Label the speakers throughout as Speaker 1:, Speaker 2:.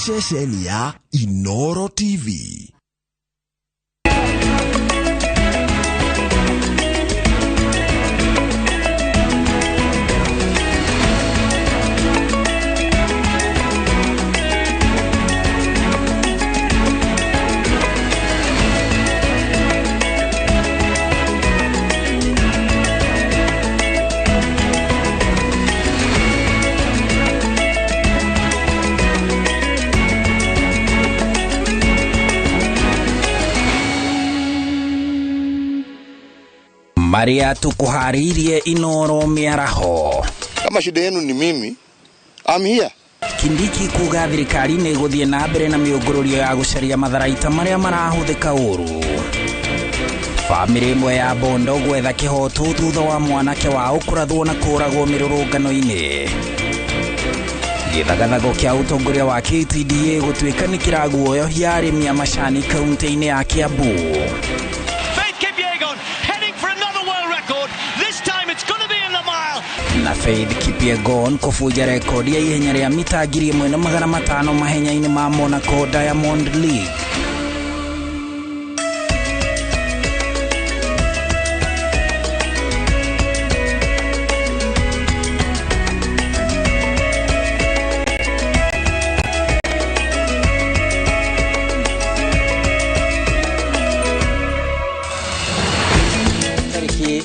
Speaker 1: Ceceni ya Inoro TV.
Speaker 2: Maria tukuharirie Inoro mĩaraho.
Speaker 3: Kama shida yenu ni mimi, I'm here.
Speaker 2: Kindiki kuga thirikari nĩ ĩgũthiĩ na mbere na mĩũngũrũrio ya gũcaria matharaita marĩa marahũthĩka ũru. Bamĩrĩ ĩmwe ya Bondo gwetha kĩhoto thutha wa mwanake wao kũrathwo na kũragwo mĩrũrũngano-inĩ. Gĩthagathago kĩa ũtongoria wa KTDA gũtuĩka nĩ kĩraguoyohia arĩmi a macani kaunti-inĩ ya Kiambu. Na Faith Kipyegon kũbunja rekodi ya ihenya rĩa mita 1500 mahenya-inĩ ma Monaco Diamond League.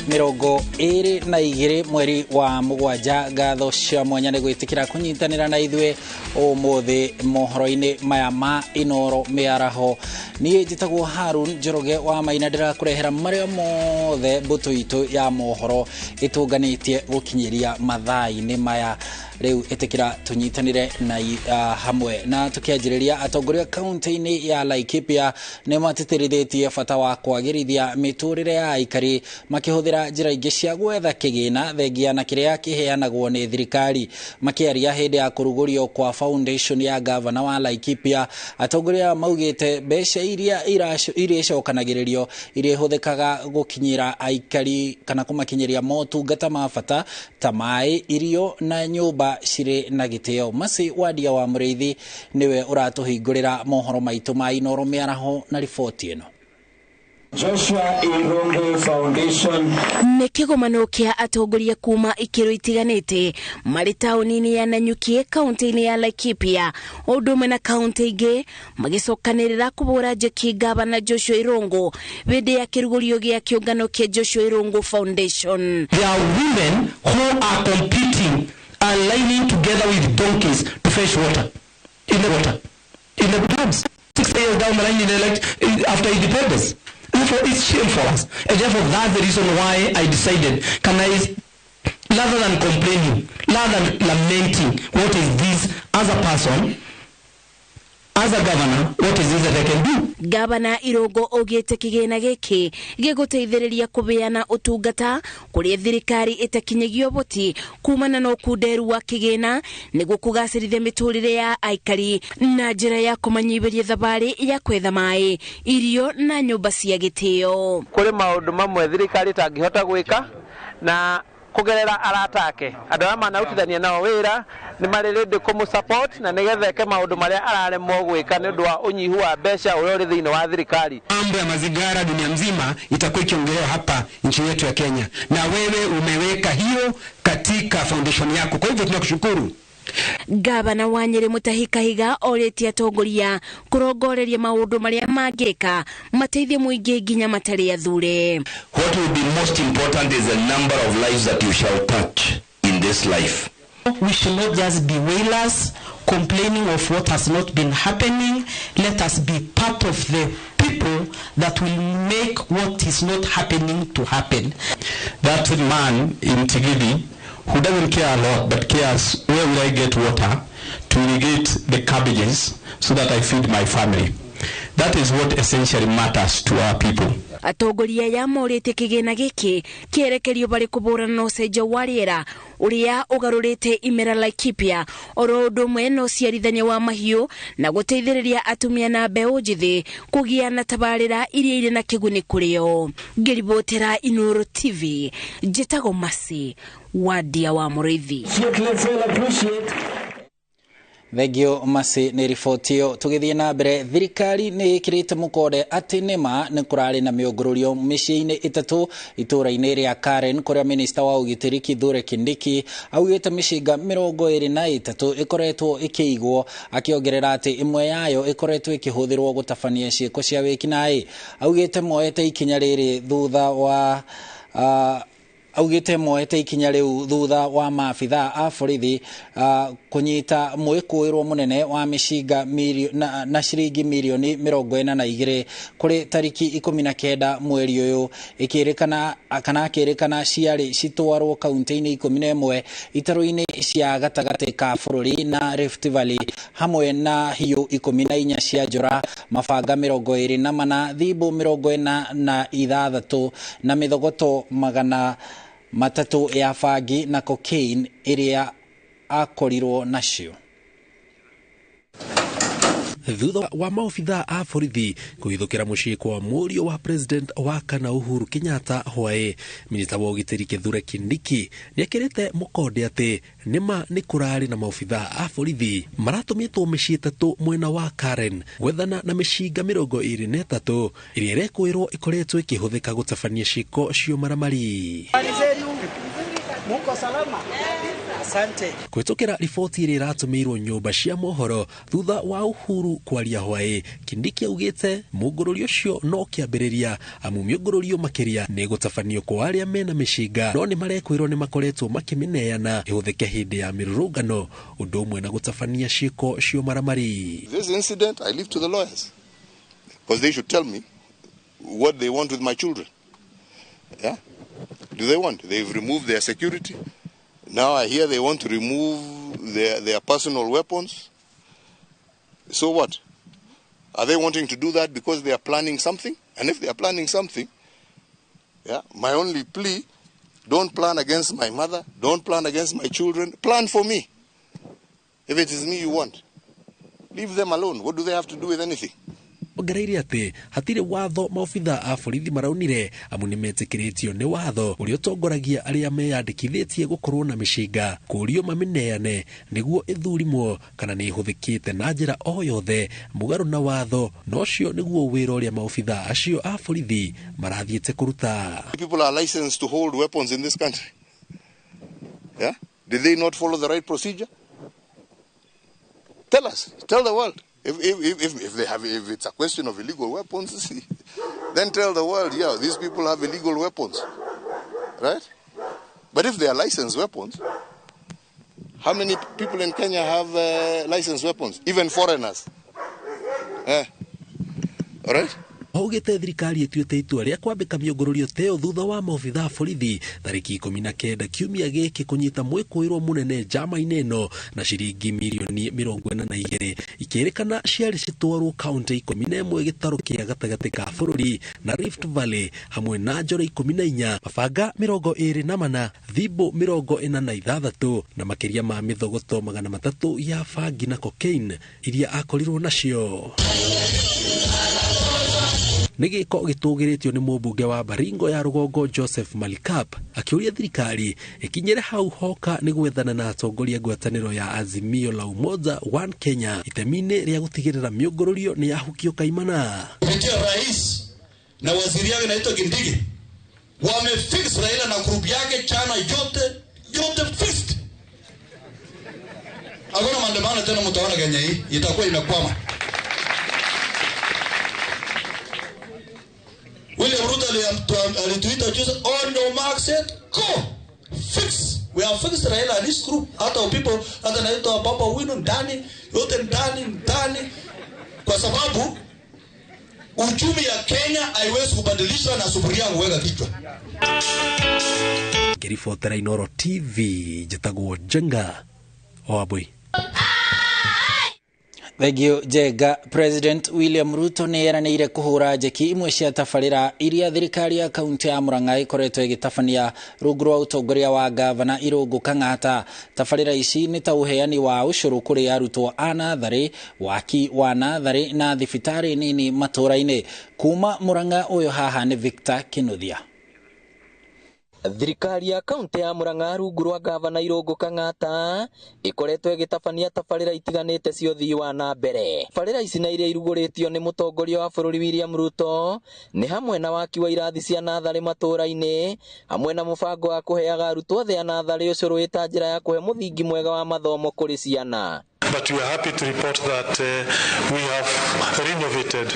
Speaker 2: Mirongo ĩrĩ na igĩrĩ mweri wa mũgwanja. Ngatho cia mwanya nĩ gwĩtĩkĩra kũnyitanĩra na ithuĩ ũmũthĩ mohoro-inĩ maya ma Inoro mĩaraho. Niĩ njĩtagwo Harun Njoroge wa Maina, ndĩrakũrehera marĩa mothe mbũtũ itũ ya mohoro ĩtũnganĩtie gũkinyĩria mathaa-inĩ maya. Rĩu ĩtĩkĩra tũnyitanĩre na hamwe na tũkĩanjĩrĩria. Atongoria kaunti-inĩ ya Laikipia nĩ matĩtĩrithĩtie bata wa kwagĩrithia mĩtũrĩre ya aikari makĩhũthĩra njĩra ingĩ cia gwetha kĩgĩna thengia na kĩrĩa kĩheanagwo nĩ thirikari. Makĩaria hĩndĩ ya kũrugũrio kwa foundation ya gavana wa Laikipia, atongoria maugĩte mbeca iria irĩcokanagĩrĩrio irĩhũthĩkaga gũkinyĩra aikari kana kũmakinyĩria motungata ma bata ta maĩ, irio na nyũmba cirĩ na gĩtĩo. Masi Wadia wa Mũrĩithi nĩwe ũratũhingũrĩra mohoro maitũ ma Inoro mĩaraho na riboti ĩno.
Speaker 4: Joshua Irungu Foundation
Speaker 5: nĩ kĩgomano kĩa atongoria kuma ikĩro itiganĩte marĩ taũni-inĩ ya Nanyuki kaunti-inĩ ya Laikipia ũndũ ũmwe na kaunti ingĩ magĩcokanĩrĩra kũbũra njeki gavana Joshua Irungu hĩndĩ ya kĩrugũrio gĩa kĩũngano kĩa Joshua Irungu Foundation.
Speaker 6: There are women who are competing and lining together with donkeys to fetch water in the water in the dams 6 years down the line in after independence. Therefore, it's shame for us, and therefore that's the reason why I decided, can I, rather than complaining, rather than lamenting, what is this as a person, as a governor, what is this that I can do?
Speaker 5: Gavana Irungu augĩte kĩgĩna gĩkĩ gĩgũteithĩrĩria kũbeana ũtungata kũrĩa thirikari ĩtakinyagia ũhoti kumana na ũkunderu wa kĩgĩna nĩguo kũgacĩrithia mĩtũrĩre ya aikari na njĩra ya kũmanyihĩria thabarĩ ya kwetha maĩ, irio na nyũmba cia gĩtĩo.
Speaker 7: Kũrĩ maũndũ mamwe thirikari ĩtangĩhota gwĩka na kugerera arata ake andũ arĩa manarutithania nao wĩra nĩ marĩ ready kũmũ support na nĩgetha eke maũndũ marĩa araremwo gwĩka nĩ ũndũ wa ũnyihu wa mbeca ũrĩa ũrĩ thĩinĩ wa thirikari.
Speaker 6: Mambo ya mazingara dunia mzima itakuwa ikiongelewa hapa nchi yetu ya Kenya, na wewe umeweka hiyo katika foundation yako, kwa hivyo tunakushukuru.
Speaker 5: Gavana wa Nyeri Mutahi Kahiga orĩtie atongoria kũrongoreria maũndũ marĩa mangĩka mateithie mũingĩ nginya matarĩ athure.
Speaker 8: What will be most important is the number of lives that you shall touch in this life.
Speaker 9: We should not just be wailers complaining of what has not been happening. Let us be part of the people that will make what is not happening to happen.
Speaker 6: That man in Tigidi who doesn't care a lot but cares where will I get water to irrigate the cabbages so that I feed my family. That is what essentially matters to our people.
Speaker 5: Atongoria aya morĩtie kĩgĩna gĩkĩ kĩerekerio barĩ kũbũrana na ũcenjia wa rĩera ũrĩa ũgarũrĩte imera Laikipia oro ũndũ ũmwe na ũciarithania wa mahiũ na gũteithĩrĩria atumia na mbeũ njĩthĩ kũgĩa na tabarĩra iria irĩ na kĩguni kũrĩ o. Ngĩribotera Inoro TV, njĩtagwo Masi Wadia wa Mũrĩithi.
Speaker 2: Thengio Masi nĩ riboti ĩyo. Tũgĩthiĩ na mbere, thirikari nĩ ĩkĩrĩte mũkonde atĩ nĩma nĩ kũrarĩ na mĩũngũrũrio mĩciĩ-inĩ 3 itũũra-inĩ rĩa Karen, kũrĩa minista wa ũgitĩri Kithure Kindiki augĩte mĩcinga 23 ĩkoretwo ĩkĩigwo, akĩongerera atĩ ĩmwe yayo ĩkoretwo ĩkĩhũthĩrwo gũtabania ciĩko cia wĩkinaĩ. Augĩte moete ikinya rĩrĩ thutha wa augite moete ikinya riu thutha wa maabithaa a borithi kunyita mwikuirwo munene wa micinga na ciringi mirioni 42 kuri tariki 19 mweri uyu, ikirikana kana akirikana ciari citwarwo kaunti-ini 11 itaru-ini cia gatagati ka bururi na Rift Valley, hamwe na hiũ 14 cia njora, mabanga 24, thimbu 46 na mithogoto 300 ya bangi na cocaine iria akorirwo nacio.
Speaker 10: Thutha wa maobithaa a borithi kũhithũkĩra mũciĩ kwa mũriũ wa president wa kana Uhuru Kenyatta hwaĩ, minista wa ũgitĩri Kithure Kindiki nĩekĩrĩte mũkonde atĩ nĩma nĩ kũrarĩ na maobithaa a borithi maratũmĩtwo mĩciĩ 3 mwena wa Karen gwethana na mĩcinga 23 ĩrĩa ĩrekũĩrwo ĩkoretwo ĩkĩhũthĩka gũtabania ciĩko cia maramari.
Speaker 11: Muko salama? Asante.
Speaker 10: Kũhĩtũkĩra riboti ĩrĩa ĩratũmĩirwo nyũmba cia mohoro thutha wa Uhuru kwaria hwaĩ, Kindiki augĩte mũngũrũrio ũcio no kĩambĩrĩria, amu mĩũngũrũrio makĩria nĩ gũtabanio kwa arĩa mena mĩcinga no nĩ marekwĩrwo nĩ makoretwo makĩmĩneana ĩhũthĩke hĩndĩ ya mĩrũrũngano, ũndũ ũmwe na gũtabania ciĩko cia maramari.
Speaker 3: This incident I leave to the lawyers because they should tell me what they want with my children. Yeah? Do they want? They've removed their security. Now I hear they want to remove their personal weapons. So what? Are they wanting to do that because they are planning something? And if they are planning something, yeah, my only plea, don't plan against my mother, don't plan against my children, plan for me. If it is me you want, leave them alone. What do they have to do with anything?
Speaker 10: Ongereire atĩ hatirĩ watho maobithaa a borithi maraunire, amu nĩmetĩkĩrĩtio nĩ watho ũrĩa ũtongoragia arĩa meyandĩkithĩtie gũkorwo na mĩcinga kũrio mamĩneane nĩguo ĩthurimwo kana nĩ ĩhũthĩkĩte na njĩra o yothe mũgarũ na watho, na ũcio nĩguo wĩra ũrĩa maobithaa acio a borithi marathiĩte kũruta.
Speaker 3: People are licensed to hold weapons in this country. Yeah? Did they not follow the right procedure? Tell us, tell the world. If they have, if it's a question of illegal weapons, then tell the world, yeah, these people have illegal weapons, right? But if they are licensed weapons, how many people in Kenya have licensed weapons? Even foreigners. All right?
Speaker 10: Augĩte thirikari ĩtuĩte itua rĩa kwambĩka mĩũngũrũrio ta ĩyo thutha wa maobithaa a borithi tarĩki 19 kiumia gĩkĩ kũnyita mwĩkũĩrwo mũnene njama-inĩ ĩno na ciringi mirioni 42 ikĩrĩkana ciarĩ citwarwo kaunti 11 gĩtarũ kĩa gatagatĩ ka bũrũri na Rift Valley, hamwe na njora 14, mabanga 24, thimbu 46 na makĩria ma mĩthogoto 300 ya bangi na cocaine iria akorirwo nacio. Nĩ gĩko gĩtũgĩrĩtio nĩ mũmbunge wa Baringo ya rũgongo Joseph Malikap akĩũria thirikari ĩkinyĩre hau hoka nĩ gwethana na atongoria ngwatanĩro ya Azimio la Umoja One Kenya itemi-inĩ rĩa gũtigĩrĩra mĩũngũrũrio nĩ yahukio kaimana.
Speaker 12: Kupitia rais na waziri yake naitwa Kindiki wamefix Raila na group yake chana yote yote fixed. Hakuna maandamano tena, mtaona Kenya hii itakuwa imekwama. William Ruto alituita juzi, on no mark set go fix. We are fixed Raila and his group. Hata people hata naitwa Baba Wino ndani yote ndani ndani, kwa sababu uchumi ya Kenya haiwezi kubadilishwa na sufuria kuweka kichwa.
Speaker 10: Ngĩribotera Inooro TV njĩtagwo Njenga Wambui.
Speaker 2: Thengio Njenga. President William Ruto nĩ eranĩire kũhũra njeki imwe cia tabarĩra iria thirikari ya kaunti ya Murang'a ĩkoretwo ĩgĩtabania rungu rwa ũtongoria wa gavana Irũngũ Kang'ata. Tabarĩra ici nĩ ta ũheani wa ũcũrũ kũrĩ arutwo a natharĩ, waki wa natharĩ na thibitarĩ nini matũũra-inĩ. Kuma Murang'a ũyũ haha nĩ Victor Kinuthia.
Speaker 13: Thirikari ya kaunti ya Murang'a rungu rwa gavana Irungu Kang'ata ikoretwo ĩgĩtabania tabarĩra itiganĩte cia ũthii wa na mbere. Tabarĩra ici na iria irugũrĩtio nĩ mũtongoria wa bũrũri William Ruto nĩ hamwe na waki wa irathi cia natharĩ matũũra-inĩ, hamwe na mũbango wa kũheaga arutwo othe a natharĩ ũcũrũ ĩta njĩra ya kũhe mũthingi mwega wa mathomo kũrĩ ciana.
Speaker 14: But we are happy to report that we have renovated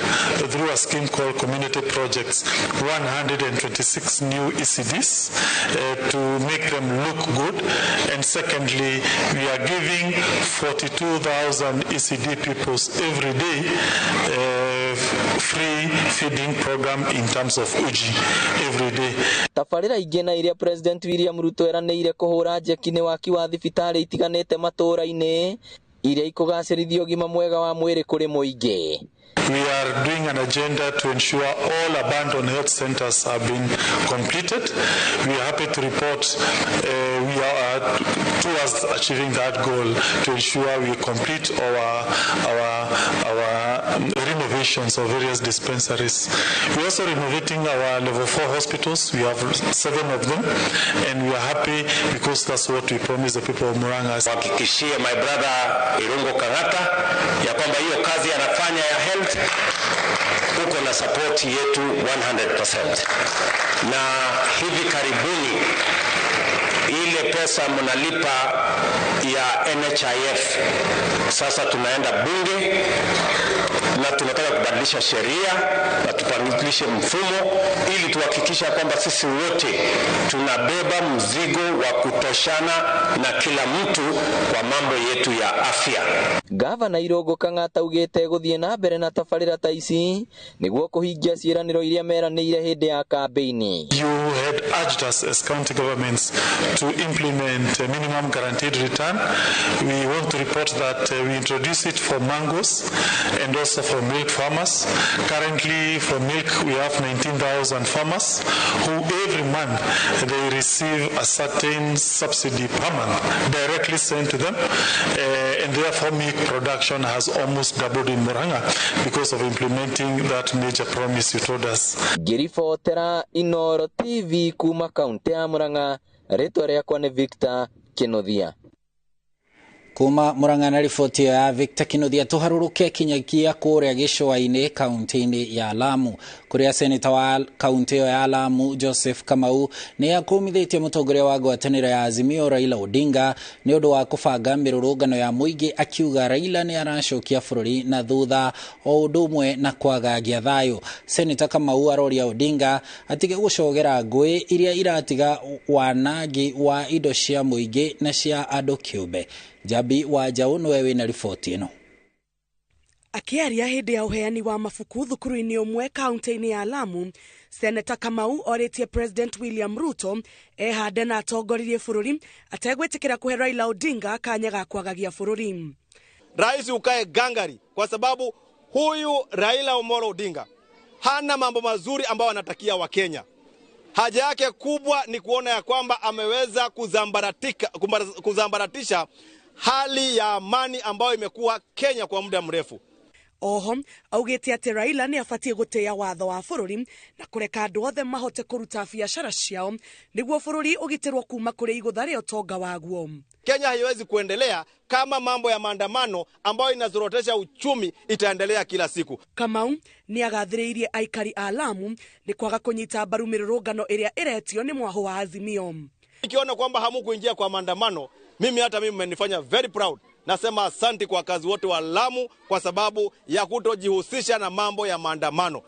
Speaker 14: through a scheme called Community Projects 126 new ECDs to make them look good. And secondly, we are giving 42,000 ECD pupils every day free feeding program in terms of uji every day.
Speaker 13: Tabarĩra ingĩ na iria President William Ruto eranĩire kũhũra njeki nĩ waki wa thibitarĩ itiganĩte matũũra-inĩ iria ikũgacĩrithia ũgima mwega wa mwĩrĩ kũrĩ mũingĩ.
Speaker 14: We are doing an agenda to ensure all abandoned health centers have been completed. We are happy to report we are towards achieving that goal to ensure we complete our renovations of various dispensaries. We are also renovating our level 4 hospitals. We have 7 of them, and we are happy because that's what we promised the people of Murang'a.
Speaker 8: Hakikishie my brother Irungu Kang'ata ya kwamba hiyo kazi anafanya ya health uko na support yetu 100%. Na hivi karibuni ile pesa mnalipa ya NHIF, sasa tunaenda bunge na tunataka kubadilisha sheria na tubadilishe mfumo ili tuhakikisha kwamba sisi wote tunabeba mzigo wa kutoshana na kila mtu kwa mambo yetu ya afya.
Speaker 13: Gavana Irungu Kang'ata augĩte gũthiĩ na mbere na tabarĩra ta ici nĩguo kũhingia ciĩranĩro iria meranĩire hĩndĩ ya kambĩini.
Speaker 14: You had urged us as county governments to implement a minimum guaranteed return. We want to report that we introduced it for mangoes and also for milk farmers. Currently for milk we have 19,000 farmers who every month they receive a certain subsidy per month directly sent to them, and therefore milk production has almost doubled in Murang'a because of implementing that major promise you told us.
Speaker 13: Ngĩribotera Inooro TV kuma kaunti ya Murang'a, rĩtwa rĩakwa nĩ Victor Kinuthia.
Speaker 2: Kuma Murang'a na riboti ya Victor Kinuthia, tuharuruke kinyagia kuria gĩcũa-inĩ kaunti-inĩ ya Lamu kuria seneta wa kaunti ĩyo ya Lamu Joseph Kamau nĩ akũmithĩtie mũtongoria wa ngwatanĩro ya Azimio Raila Odinga nĩ ũndũ wa kũbanga mĩrũrũngano ya mũingĩ, akiuga Raila nĩ aracokia bũrũri na thutha o ũndũ ũmwe na kwagagia thayũ. Seneta Kamau aroria Odinga atige gũcogera ngũĩ iria iratiga wanangi wa indo cia mũingĩ na cia andũ kĩũmbe. Jabi wa Jau niwe wina riboti ĩno.
Speaker 15: Akĩaria hĩndĩ ya ũheani wa mabuku thukuru-inĩ ũmwe kaunti-inĩ ya Lamu, Seneta Kamau orĩtie President William Ruto ehande na atongoririe bũrũri ategwĩtĩkĩra kũhe Raila Odinga kanya ga kwagagia bũrũri.
Speaker 16: Rais ukae gangari kwa sababu huyu Raila Omolo Odinga hana mambo mazuri ambayo anatakia Wakenya. Haja yake kubwa ni kuona ya kwamba ameweza kuzambaratisha hali ya amani ambayo imekuwa Kenya kwa muda mrefu.
Speaker 15: Oho augĩte atĩ Raila nĩ abatiĩ gũtĩĩa watho wa bũrũri na kũreka andũ othe mahote kũruta biacara ciao nĩguo bũrũri ũgitĩrwo kuma kũrĩ igũtha rĩa ũtonga waguo.
Speaker 16: Kenya haiwezi kuendelea kama mambo ya maandamano ambayo inazorotesha uchumi itaendelea kila siku.
Speaker 15: Kamau nĩ agathĩrĩirie aikari a Lamu nĩ kwaga kũnyita mbaru mĩrũrũngano ĩrĩa ĩretio nĩ mwahũ wa Azimio.
Speaker 16: Nikiona kwamba hamukuingia kwa maandamano, mimi hata mimi mmenifanya very proud. Nasema asante kwa kazi wote wa Lamu kwa sababu ya kutojihusisha na mambo ya maandamano.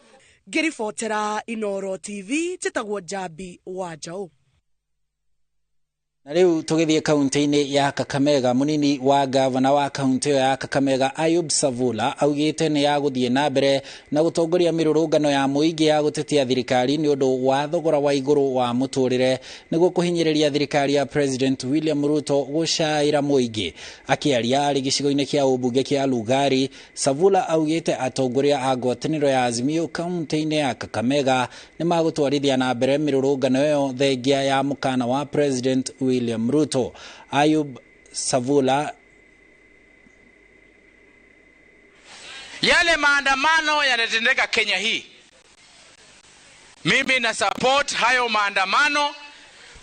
Speaker 15: Ngĩribotera Inooro TV, njĩtagwo Jabi wa Jau.
Speaker 2: Na rĩu tũgĩthiĩ kaunti-inĩ ya Kakamega, mũnini wa gavana wa kaunti ĩyo ya Kakamega Ayub Savula augĩte nĩ ya gũthiĩ na mbere na gũtongoria mĩrũrũngano ya mũingĩ ya gũtetia thirikari nĩ ũndũ wa thogora wa igũrũ wa mũtũrĩre nĩguo kũhinyĩrĩria thirikari ya President William Ruto gũcaĩra mũingĩ. Akĩaria arĩ gĩcigo-inĩ kĩa ũmbunge kĩa Lugari, Savula augĩte atongoria a ngwatanĩro ya Azimio kaunti-inĩ ya Kakamega nĩ magũtwarithia na mbere mĩrũrũngano ĩyo thengia ya mũkana wa President William Ruto. Ayub Savula:
Speaker 17: yale maandamano yanatendeka Kenya hii, mimi na support hayo maandamano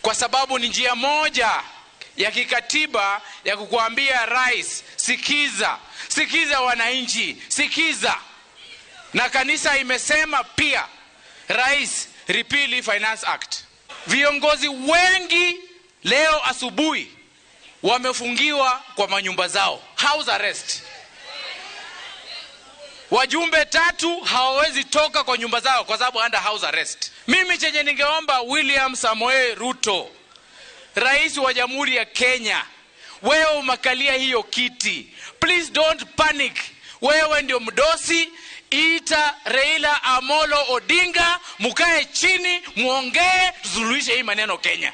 Speaker 17: kwa sababu ni njia moja ya kikatiba ya kukuambia rais, sikiza, sikiza wananchi, sikiza. Na kanisa imesema pia, rais, repeal Finance Act. Viongozi wengi leo asubuhi wamefungiwa kwa manyumba zao, house arrest. Wajumbe 3 hawawezi toka kwa nyumba zao kwa sababu under house arrest. Mimi chenye ningeomba William Samoei Ruto, rais wa Jamhuri ya Kenya, wewe umekalia hiyo kiti, please don't panic. Wewe ndio mdosi, ita Raila Amolo Odinga, mukae chini, muongee, tusuluhishe hii maneno Kenya.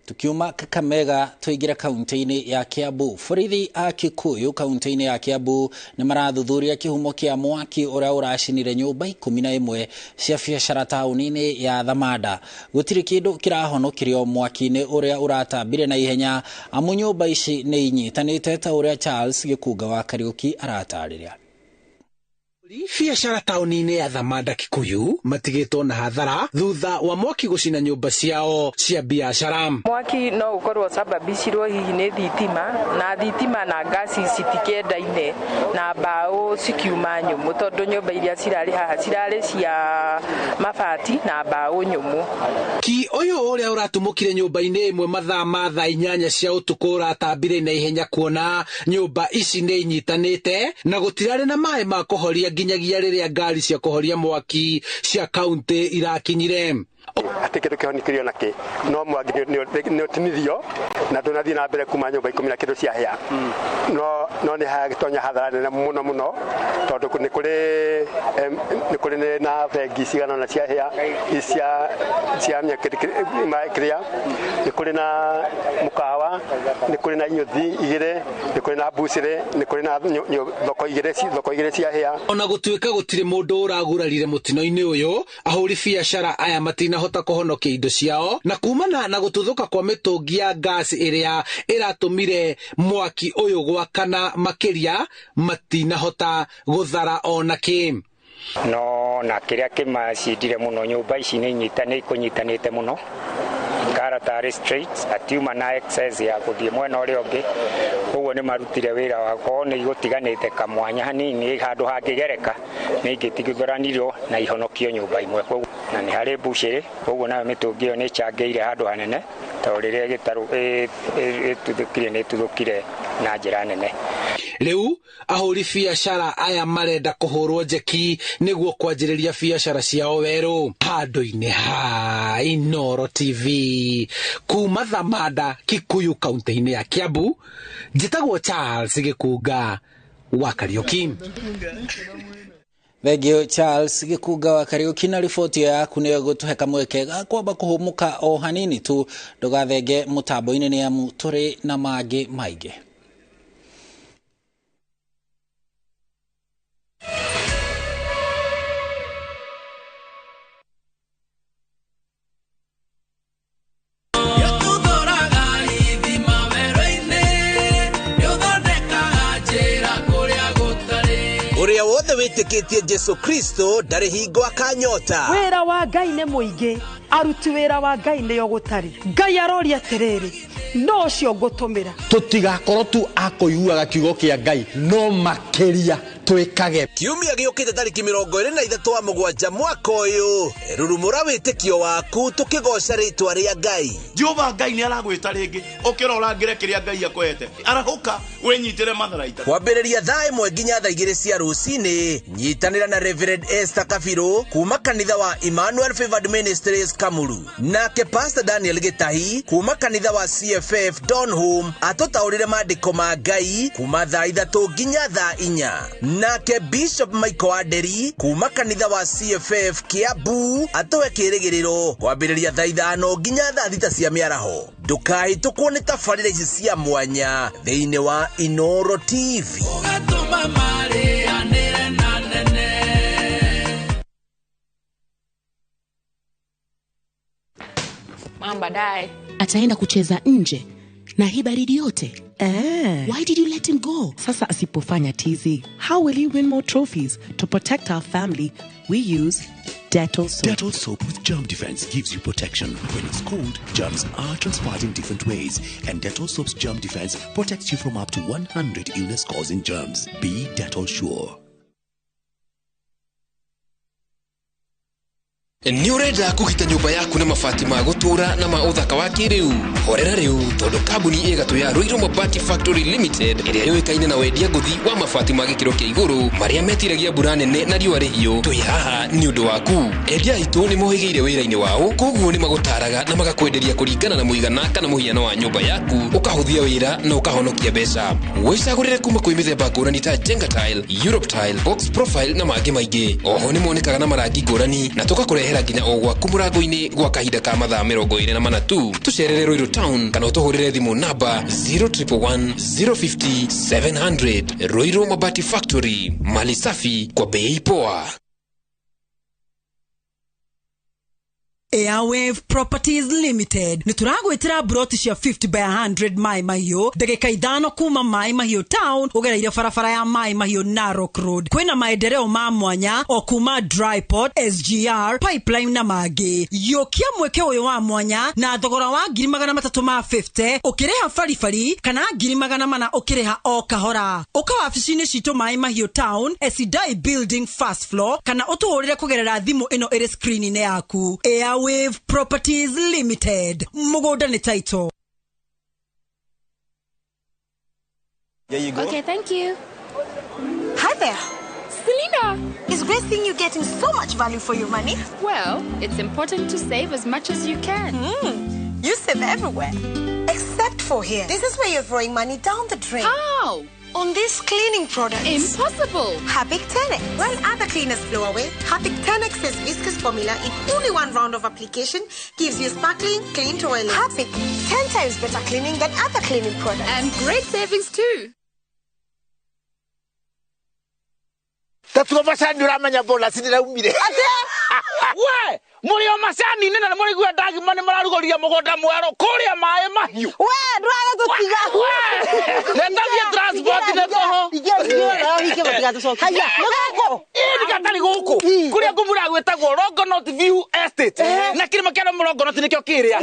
Speaker 2: Tukiuma Kakamega tuingira kaunti-inĩ ya Kiambu. Borithi a Kikuyu kaunti-inĩ ya Kiambu nĩ marathuthuria kĩhumo kĩa mwaki ũrĩa ũracinire nyũmba 11 cia biacara taũni-inĩ ya Thamanda. Gũtirĩ kĩndũ kĩrahonokirio mwaki-inĩ ũrĩa ũratambire na ihenya, amu nyũmba ici nĩ inyitanĩte ta ũrĩa Charles Gĩkunga wa Kariũki aratarĩria.
Speaker 18: Biacara taũni-inĩ ya Thamanda Kikuyu matigĩtwo na hathara thutha wa mwaki gũcina nyũmba ciao cia biacara.
Speaker 19: Mwaki no ũkorwo ũcababicirwo hihi nĩ thitima, na thitima na ngasi citikĩendaine na mbaũ cikiuma nyũmũ, tondũ nyũmba iria cirarĩ haha cirarĩ cia mabati na mbaũ nyũmũ.
Speaker 18: Ki ũyũ ũrĩa ũratumũkire nyũmba-inĩ ĩmwe mathaa ma thaa 8 cia ũtukũ ũratambire na ihenya kuona nyũmba ici nĩ inyitanĩte na gũtirarĩ na maĩ ma kũhoria nginyagia rĩrĩa ngari cia kũhoria mwaki cia kaunti irakinyire.
Speaker 20: Ati kĩndũ kĩhonikirio nakĩ no mwaki nĩ ũtinithio na ndũnathiĩ na mbere kuma nyũmba 10 na kĩndũ ciahĩa, no nĩ hagĩtonya hathara nene mũno mũno, tondũ nĩ kũrĩ na bengi cigana ũna ciahĩa cia kĩrĩa, nĩ kũrĩ na mũkawa, nĩ kũrĩ na inyũthi 2, nĩ kũrĩ na mbucĩrĩ, nĩ kũrĩ na thoko 2 ciahĩa.
Speaker 18: Ona gũtuĩka gũtirĩ mũndũ ũragurarire mũtino-inĩ ũyũ, ahũri biacara aya matinahota kũhonokia indo ciao na kumana na gũtuthũka kwa mĩtũngi ya ngasi ĩrĩa ĩratũmire mwaki ũyũ gwakana makĩria, matinahota gũthara ona kĩ.
Speaker 21: No na kĩrĩa kĩmacindire mũno, nyũmba ici nĩ ikũnyitanĩte mũno, ikara tarĩ straight, atiuma na excess ya gũthiĩ mwena ũrĩa ũngĩ, ũguo nĩ marutire wĩra wakwa nĩ igũtiganĩte kamwanya hanini handũ hangĩgereka nĩ ingĩtigithũranirwo na ihonokio nyũmba imwe, na nĩ harĩ mbucĩrĩ, ũguo nayo mĩtũngi ĩyo nĩ ĩcangĩire handũ hanene, tondũ rĩrĩa gĩtarũ ĩtuthũkire nĩ ĩtuthũkire na njĩra nene.
Speaker 18: Rĩu ahũri biacara aya marenda kũhũrwo njeki nĩguo kwanjĩrĩria biacara ciao werũ. Handũ-inĩ ha Inooro TV kuma Thamanda Kikuyu kaunti-inĩ ya Kiambu, njĩtagwo Charles Gĩkunga wa Kariũki.
Speaker 2: Thengio Charles Gĩkunga wa Kariũki na riboti yaku nĩ ĩgũtũhe kamweke ga kwamba kũhũmũka o hanini tu, ndũgathenge mũtambo-inĩ nĩ amu tũrĩ na mangĩ maingĩ.
Speaker 22: Ũrĩa wothe wĩtĩkĩtie Jesu Kristo ndarĩ hingo akanyota.
Speaker 23: Wĩra wa Ngai nĩ mũingĩ, aruti wĩra wa Ngai nĩo gũtarĩ. Ngai aroria atĩrĩrĩ, no ũcio ngũtũmĩra.
Speaker 24: Tũtigakorwo tu a kũiguaga kiugo kĩa Ngai, no makĩria twĩkage.
Speaker 22: Kiumia gĩũkĩte tarĩki 23 wa mũgwanja mwaka ũyũ, rurumũra wĩtĩkio waku tũkĩgoca rĩtwa rĩa Ngai.
Speaker 25: Jehova Ngai nĩ aragwĩta rĩngĩ, ũkĩra ũrangĩre kĩrĩa Ngai akwete, arahũka wĩnyitĩre matharaita.
Speaker 22: Kwambĩrĩria thaa 1 nginya thaa 2 cia rũcinĩ, nyitanĩra na Reverend Esther Kabiru kuma kanitha wa Emmanuel Favored Ministries Kamuru, nake Pastor Daniel Gĩtahi kuma kanitha wa CFF Donholm atũtaũrĩre maandĩko ma Ngai kuma thaa 3 nginya thaa 4. Nake Bishop Michael Aderi kuma kanitha wa CFF Kiambu atũhe kĩrĩgĩrĩro kwambĩrĩria thaa 5 nginya thaa 6 cia mĩaraho. Ndũkahĩtũkwo nĩ tabarĩra ici cia mwanya thĩinĩ wa Inooro TV.
Speaker 26: Baadaye ataenda kucheza nje na hii baridi yote. Why did you let him go?
Speaker 9: Sasa asipofanya tizi, how will he win more trophies? To protect our family, we use
Speaker 1: Dettol soap.
Speaker 4: Dettol soap with germ defense gives you protection. When it's cold, germs are transferred in different ways, and Dettol soap's germ defense protects you from up to 100 illness-causing germs. Be Dettol sure.
Speaker 5: Nĩ ũrenda kũgita nyũmba yaku na mabati ma gũtũũra na ma ũthaka wa kĩrĩu? Horera rĩu tondũ kambuni ĩ gatũ ya Ruiru Mabati Factory Limited ĩrĩa yũĩkaine na wendia ngũthi wa mabati ma gĩkĩro kĩa igũrũ marĩa metiragia mbura nene na riũa rĩhiũ, twĩ haha nĩ ũndũ waku. Endia aitũ nĩ mohĩgĩire wĩra-inĩ wao, koguo nĩ magũtaraga na magakwenderia kũringana na mũigana kana mũhiano wa nyũmba yaku, ũkahũthia wĩra na ũkahonokia mbeca. Wĩcagũrĩre kuma kwĩ mĩthemba ngũrani ta Jenga Tile, Europe Tile, Box Profile na mangĩ maingĩ. Oho nĩ monekaga na marangi ngũrani na tũgakũrehera nginya o gwaku mũrango-inĩ gwa kahinda ka mathaa 24 tu. Tũcerere Ruiru Town kana ũtũhũrĩre thimũ namba 0111 050 700. Ruiru Mabati Factory, mali safi kwa bei poa.
Speaker 6: Airwave Properties Limited nĩ tũragwĩtĩra broti cia 50 by 100 Mai Mahiũ, ndagĩka 5 kuma Mai Mahiũ Town ũgereire barabara ya Mai Mahiũ Narok Road. Kwĩna maendeleo ma mwanya o kuma Dryport, SGR, Pipeline na mangĩ. Yũkia mweke ũyũ wa mwanya na thogora wa 350 ũkĩrĩha baribari kana 400 ũkĩrĩha o kahora. Ũka wabici-inĩ citũ Mai Mahiũ Town, Esidai Building first floor, kana ũtũhũrĩre kũgerera thimũ ĩno ĩrĩ screen-inĩ yaku. Airwave Properties Limited. Mũgũnda nĩ title.
Speaker 7: There you go.
Speaker 11: Okay, thank you.
Speaker 27: Hi there.
Speaker 11: Selena!
Speaker 27: It's great seeing you getting so much value for your money.
Speaker 11: Well, it's important to save as much as you can.
Speaker 27: You save everywhere, except for here. This is where you're throwing money down the drain.
Speaker 11: How?
Speaker 27: On these cleaning products.
Speaker 11: Impossible!
Speaker 27: Harpic 10X. While other cleaners blow away, Harpic 10X's viscous formula in only one round of application gives you sparkling, clean toilet. Harpic, 10 times better cleaning than other cleaning products.
Speaker 11: And great savings too.
Speaker 28: Tatuo macani uramenya bonus ndiraumire. We, muri o macani nene na muri gwa ndagima ni mararugoria mugunda mwerũ kuria maĩ mahiũ.
Speaker 29: We, ndwaga gũtiga.
Speaker 28: We, netathie transport nĩ toho.
Speaker 29: Haya, nĩ gũkũ.
Speaker 28: Ĩ nĩ gatarĩ gũkũ. Kuria ngumura gwĩtagwo Longonot View Estate. Na kĩrĩma kĩa Longonot nĩkĩo kĩrĩa.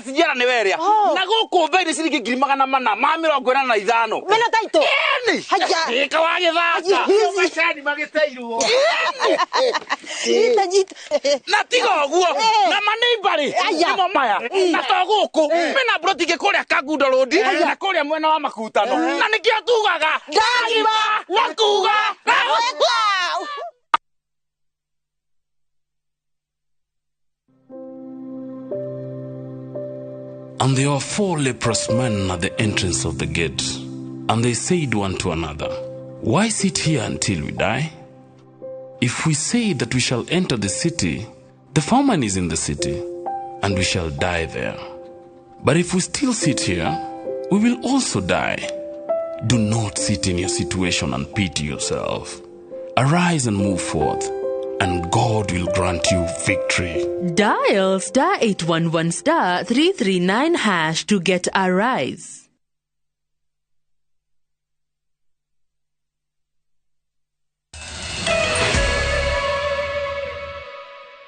Speaker 28: SGR nĩ werĩa. Na gũkũ bei nĩ ciringi 485.
Speaker 29: Mena taito.
Speaker 28: Ĩni.
Speaker 29: Haya.
Speaker 28: Gĩka wa gĩthaka.
Speaker 29: Macani
Speaker 28: magĩteirwo.
Speaker 29: Nyita nyita.
Speaker 28: Na tiga ũguo na maneimbari nĩmo maya na to gũkũ mena broti ingĩ kũrĩa Kangundo Road na kũrĩa mwena wa Makutano na nĩkĩo tugaga ndagima na kuga na gwĩka.
Speaker 30: And there were 4 leprous men at the entrance of the gate, and they said one to another, Why sit here until we die? If we say that we shall enter the city, the famine is in the city, and we shall die there. But if we still sit here, we will also die. Do not sit in your situation and pity yourself. Arise and move forth, and God will grant you victory.
Speaker 31: Dial *811 *339# to get Arise.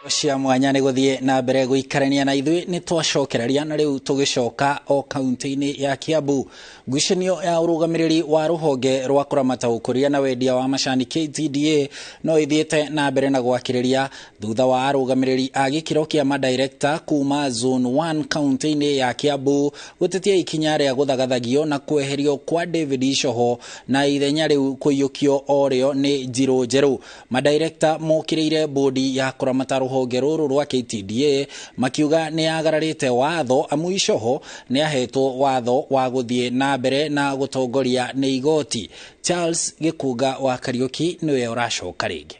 Speaker 2: Cia mwanya nĩ gũthiĩ na mbere gũikarania na ithuĩ nĩ twacokereria na rĩu tũgĩcoka o kaunti-inĩ ya Kiambu. Ngucanio ya ũrũgamĩrĩri wa rũhonge rwa kũramata ũkũria na wendia wa macani KTDA no ĩthiĩte na mbere na gwakĩrĩria thutha wa arũgamĩrĩri a gĩkĩro kĩa madirekta kuma Zone 1 kaunti-inĩ ya Kiambu gũtetia ikinya rĩa gũthagathagio na kweherio kwa David Icoho na ithenya rĩu kũiyũkio o rĩo nĩ Njirũ Njerũ. Madirekta mokĩrĩire bodi ya kũramata rũhonge rũrũ rwa KTDA makiuga nĩ yagararĩte watho amu Icoho nĩ ahetwo watho wa gũthiĩ na mbere na gũtongoria nĩ igoti. Charles Gĩkunga wa Kariũki nĩwe ũracoka rĩngĩ.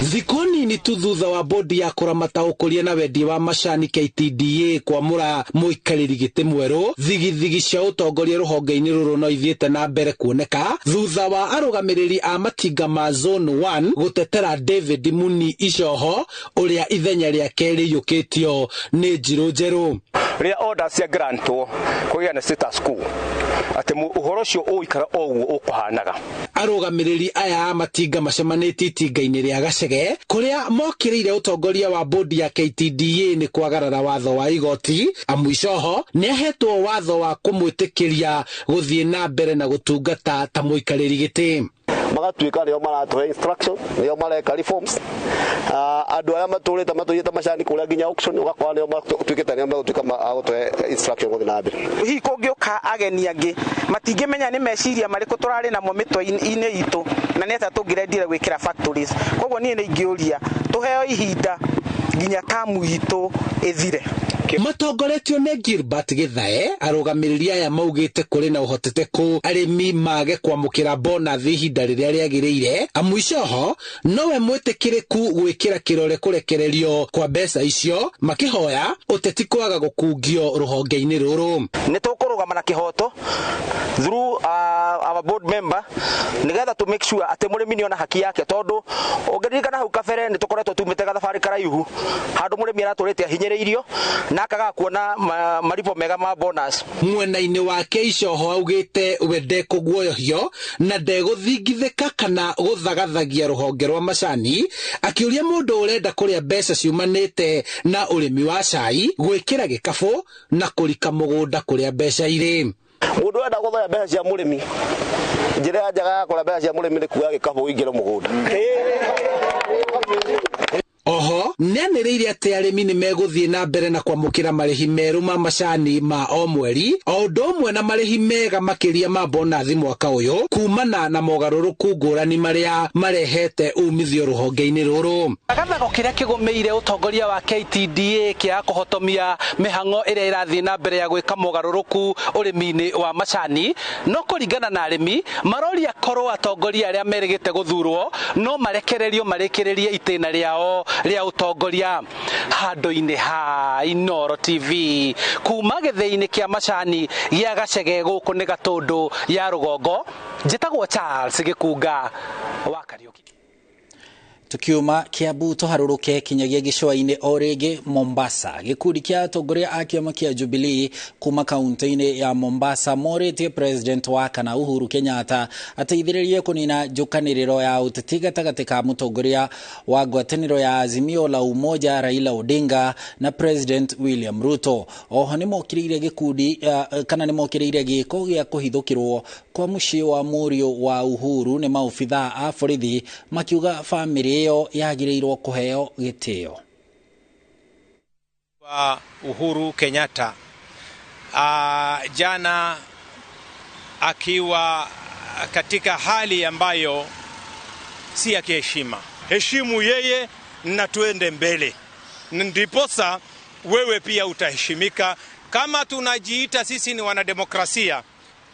Speaker 18: Thikũ nini tu thutha wa bodi ya kũramata ũkũria na wendia wa macani KTDA kwamũra mũikarĩri gĩtĩ mwerũ, thigithigi cia ũtongoria rũhonge-inĩ rũrũ no ithiĩte na mbere kuoneka thutha wa arũgamĩrĩri a matinga ma Zone 1 gũtetera David Muni Icoho ũrĩa ithenya rĩake rĩiyũkĩtio nĩ Njirũ Njerũ.
Speaker 1: Rĩrĩa orders cia grantwo kũgĩa na status quo atĩ ũhoro ũcio ũikara o ũguo ũkũhanaga.
Speaker 18: Arũgamĩrĩri aya a matinga macemanĩtie itinga-inĩ rĩa Gacege kũrĩa mokĩrĩire ũtongoria wa bodi ya KTDA nĩ kwagarara watho wa igoti. Amwicoho nĩ ahetwo watho wa kũmwĩtĩkĩria gũthiĩ na mbere na gũtungata ta mũikarĩri gĩtĩ.
Speaker 3: Magatuĩka nĩo maratũhe instruction, nĩo mareka reforms. Andũ arĩa matũrĩte matũiyĩte macani kũrĩa nginya auction ũgakora nĩo matuĩkĩte nĩo megũtuĩka a gũtũhe instruction gũthiĩ na mbere.
Speaker 8: Hihi kũngĩũka ageni angĩ matingĩmenya nĩ meciria marĩkũ tũrarĩ namo mĩtwe-inĩ itũ na nĩ atĩa tũngĩrendire gwĩkĩra factories. Koguo niĩ nĩ ingĩũria tũheo ihinda nginya tamu itũ ĩthire.
Speaker 18: Matongoretio nĩ Gilbert Githae, arũgamĩrĩri aya maugĩte kũrĩ na ũhotekeku arĩmi mage kwamũkĩra bonathi ihinda rĩrĩa rĩagĩrĩire. Amwicoho nowe mwĩtĩkĩrĩku gwĩkĩra kĩrore kũrekererio kwa mbeca icio, makĩhoya ũteti kwaga gũkungio rũhonge-inĩ rũrũ.
Speaker 8: Nĩ tũkũrũgama na kĩhoto through our board member nĩgetha to make sure atĩ mũrĩmi nĩona haki yake, tondũ ũngĩririkana hau kabere nĩ tũkoretwo tumĩte gathabarĩ karaihu handũ mũrĩmi aratũrĩte ahinyĩrĩirio na akaga kuona maripo mega ma bonus.
Speaker 18: Mwena-inĩ wake Icoho augĩte we ndekũguoyohio na ndegũthingithĩka kana gũthagathagia rũhonge rwa macani, akĩũria mũndũ ũrenda kũrĩa mbeca ciumanĩte na ũrĩmi wa cai gwĩkĩra gĩkabũ na kũrika mũgũnda kũrĩa mbeca irĩ.
Speaker 3: Mũndũ ũrenda gũthoya mbeca cia mũrĩmi, njĩra njega ya kũrĩa mbeca cia mũrĩmi nĩ kuoya gĩkabũ ũingĩre mũgũnda.
Speaker 18: Oho nĩanĩrĩire atĩ arĩmi nĩ megũthiĩ na mbere na kwamũkĩra marĩhi merũ ma macani ma o mweri o ũndũ ũmwe na marĩhi mega makĩria ma bonathi mwaka ũyũ kumana na mogarũrũku ngũrani marĩa marehete umithio rũhonge-inĩ rũrũ.
Speaker 2: Gathago kĩrĩa kĩgũmĩire ũtongoria wa KTDA kĩa kũhotomia mĩhang'o ĩrĩa ĩrathiĩ na mbere ya gwĩka mogarũrũku ũrĩmi-inĩ wa macani, no kũringana na arĩmi maroria korwo atongoria arĩa merĩgĩte gũthurwo no marekererio marĩkĩrĩrie itĩna rĩao rĩa ũtongoria. Handũ-inĩ ha Inooro TV kuma gĩthĩi-inĩ kĩa macani gĩa Gacege gũkũ nĩ Gatũndũ ya rũgongo, njĩtagwo Charles Gĩkunga wa Kariũki. Tukiuma Kiambu tũharũrũke kinyagia gĩcũa-inĩ o rĩngĩ Mombasa. Gĩkundi kĩa atongoria a kĩama kĩa Jubilee kuma kaunti-inĩ ya Mombasa morĩtie president wa kana Uhuru Kenyatta ateithĩrĩrie kũnina njũkanĩrĩro ya ũteti gatagatĩ ka mũtongoria wa ngwatanĩro ya Azimio la Umoja Raila Odinga na President William Ruto. Oho nĩmokĩrĩire gĩkundi kana nĩmokĩrĩire gĩko gĩa kũhithũkĩrwo kwa mũciĩ wa mũriũ wa Uhuru nĩ maobithaa a borithi makiuga bamĩrĩ ĩyo yagĩrĩirwo kũheo gĩtĩo.
Speaker 10: Wa Uhuru Kenyatta jana akiwa katika hali ambayo si ya kiheshima. Heshimu yeye na tuende mbele, ndiposa wewe pia utaheshimika. Kama tunajiita sisi ni wanademokrasia,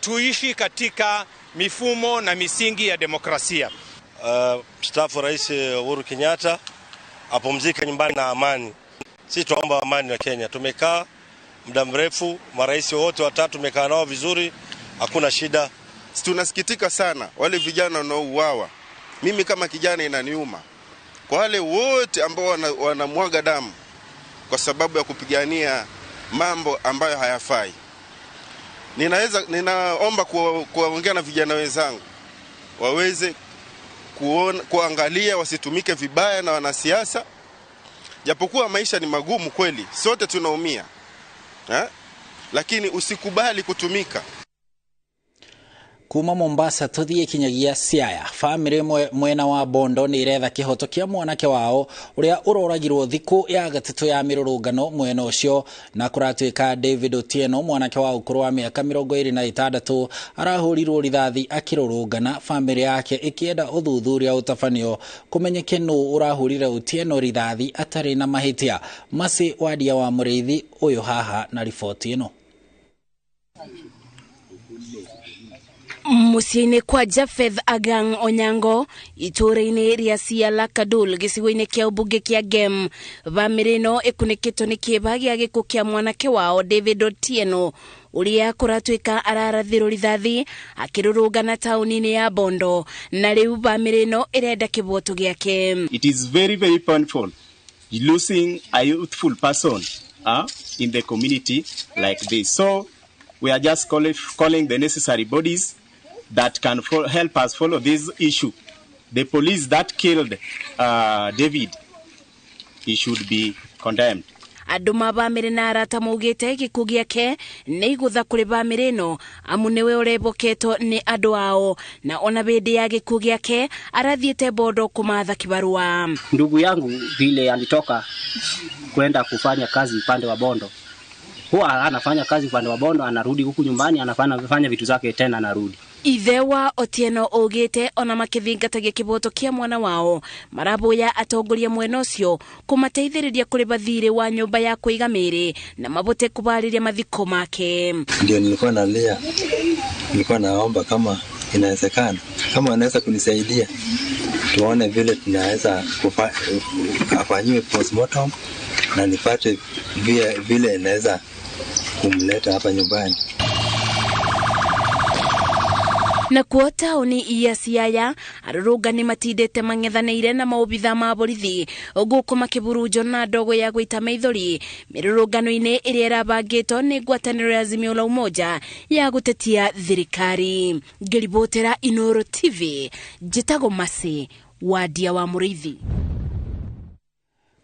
Speaker 10: tuishi katika mifumo na misingi ya demokrasia.
Speaker 12: Mstaafu Rais Uhuru Kenyatta apumzike nyumbani na amani. Sisi tuomba amani wa Kenya. Tumekaa muda mrefu, marais wote watatu tumekaa nao vizuri, hakuna shida.
Speaker 13: Tunasikitika sana wale vijana wanaouawa. Mimi kama kijana inaniuma. Kwa wale wote ambao wanamwaga damu kwa sababu ya kupigania mambo ambayo hayafai. Ninaomba kuongea na vijana wenzangu waweze kuangalia wasitumike vibaya na wanasiasa. Japokuwa maisha ni magumu kweli, sote tunaumia, lakini usikubali kutumika.
Speaker 2: Kuma Mombasa tuthie kinyagia Siaya. Famĩlĩ mwena wa Bondo nĩ iretha kĩhoto kĩa mwanake wao ũrĩa ũroragirwo thikũ ya gatatũ ya mĩrũrũngano mwena ũcio, na kũratuĩka David Otieno mwanake wa ũkũrũ wa mĩaka 26 arahũrirwo rithathi akĩrũrũngana, famĩlĩ yake ĩkĩenda ũthuthuria ũtabanio kũmenyeke nũ ũrahũrire Otieno rithathi atarĩ na mahĩtia. Masi Wadia wa Mũrĩithi ũyũ haha na riboti ĩno.
Speaker 14: Mũciĩ-inĩ kwa Japheth Agang Onyango itũũra-inĩ rĩa Siala Kadul gĩcigo-inĩ kĩa ũmbunge kĩa Gem, bamĩrĩ ĩno ĩkunĩkĩtwo nĩ kĩeba gĩa gĩkuũ kĩa mwanake wao David Otieno ũrĩa kũratuĩka ararathirwo rithathi akĩrũrũngana taũni-inĩ ya Bondo, na rĩu bamĩrĩ ĩno ĩrenda kĩboto gĩake.
Speaker 15: It is very very painful losing a youthful person in the community like this. So we are just calling the necessary bodies that can help us follow this issue. The police that killed David, he should be condemned.
Speaker 14: Andũ ma bamĩrĩ na arata maugĩte gĩkuũ gĩake nĩ igũtha kũrĩ bamĩrĩ ĩno amu nĩwe ũreboketwo nĩ andũ ao, na ona hĩndĩ ya gĩkuũ gĩake arathiĩte Bondo kũmatha kibarua.
Speaker 16: Ndugu yangu vile alitoka kwenda kufanya kazi upande wa Bondo, huwa anafanya kazi upande wa Bondo, anarudi huku nyumbani anafanya vitu zake tena anarudi.
Speaker 14: Ithe wa Otieno augĩte ona makĩthingatagia kĩboto kĩa mwana wao maraboya atongoria mwena ũcio kũmateithĩrĩria kũrĩba thirĩ wa nyũmba ya kũiga mĩĩrĩ na mabote kũbarĩria mathiko make.
Speaker 17: Ndio nilikuwa nalia, nilikuwa naomba kama inawezekana, kama wanaweza kunisaidia tuone vile tunaweza afanyiwe postmortem na nipate vile inaweza kumleta hapa nyumbani.
Speaker 14: Na kuo taũni ya Siaya arũrũngani matindĩte mang'ethanĩire na maobitha ma borithi gũkũ makĩburunjwo na ndogo ya gũita maithori mĩrũrũngano-inĩ ĩrĩa ĩrabangĩtwo nĩ ngwatanĩro ya Azimio la Umoja ya gũtetia thirikari. Ngĩribotera Inooro TV, njĩtagwo Mercy Wandia wa Mũrĩithi.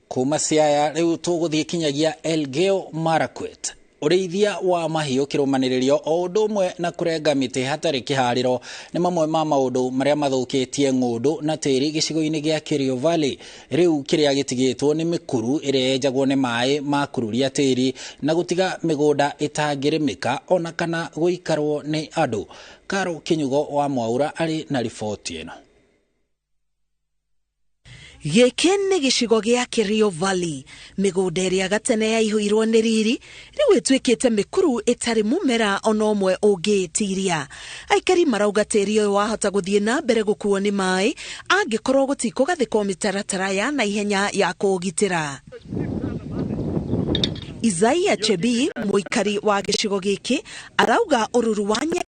Speaker 2: Kuma Siaya rĩu tũgũthiĩ kinyagia Elgeyo Marakwet. Ũrĩithia wa mahiũ kĩrũmanĩrĩrio o ũndũ ũmwe na kũrenga mĩtĩ hatarĩ kĩharĩro nĩ mamwe ma maũndũ marĩa mathũkĩtie ng'ũndũ na tĩri gĩcigo-inĩ gĩa Kerio Valley. Rĩu kĩrĩa gĩtigĩtwo nĩ mĩkuru ĩrĩa yenjagwo nĩ maĩ ma kururia tĩri na gũtiga mĩgũnda ĩtangĩrĩmĩka ona kana gũikarwo nĩ andũ. Karo Kinyugo wa Mwaura arĩ na riboti ĩno.
Speaker 19: Gĩkĩ nĩ gĩcigo gĩa Kerio Valley, mĩgũnda ĩrĩa gatene yaihũirwo nĩ riri rĩu ĩtuĩkĩte mĩkuru ĩtarĩ mũmera ona ũmwe ũngĩĩtiria. Aikari marauga tĩri ũyũ wahota gũthiĩ na mbere gũkuo nĩ maĩ angĩkorwo gũtikũgathĩkwo mĩtaratara ya naihenya ya kũũgitĩra. Isaiah Chebi, mũikari wa gĩcigo gĩkĩ, arauga ũruru wa nyeki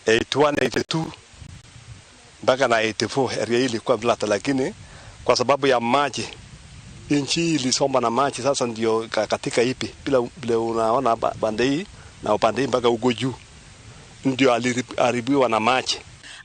Speaker 12: 81, 82 mpaka na 84 area hii ilikuwa flat, lakini kwa sababu ya maji nchi ilisomba na maji, sasa ndio katika ipi bila unaona pande hii na upande hii mpaka uko juu ndio aliharibiwa na maji.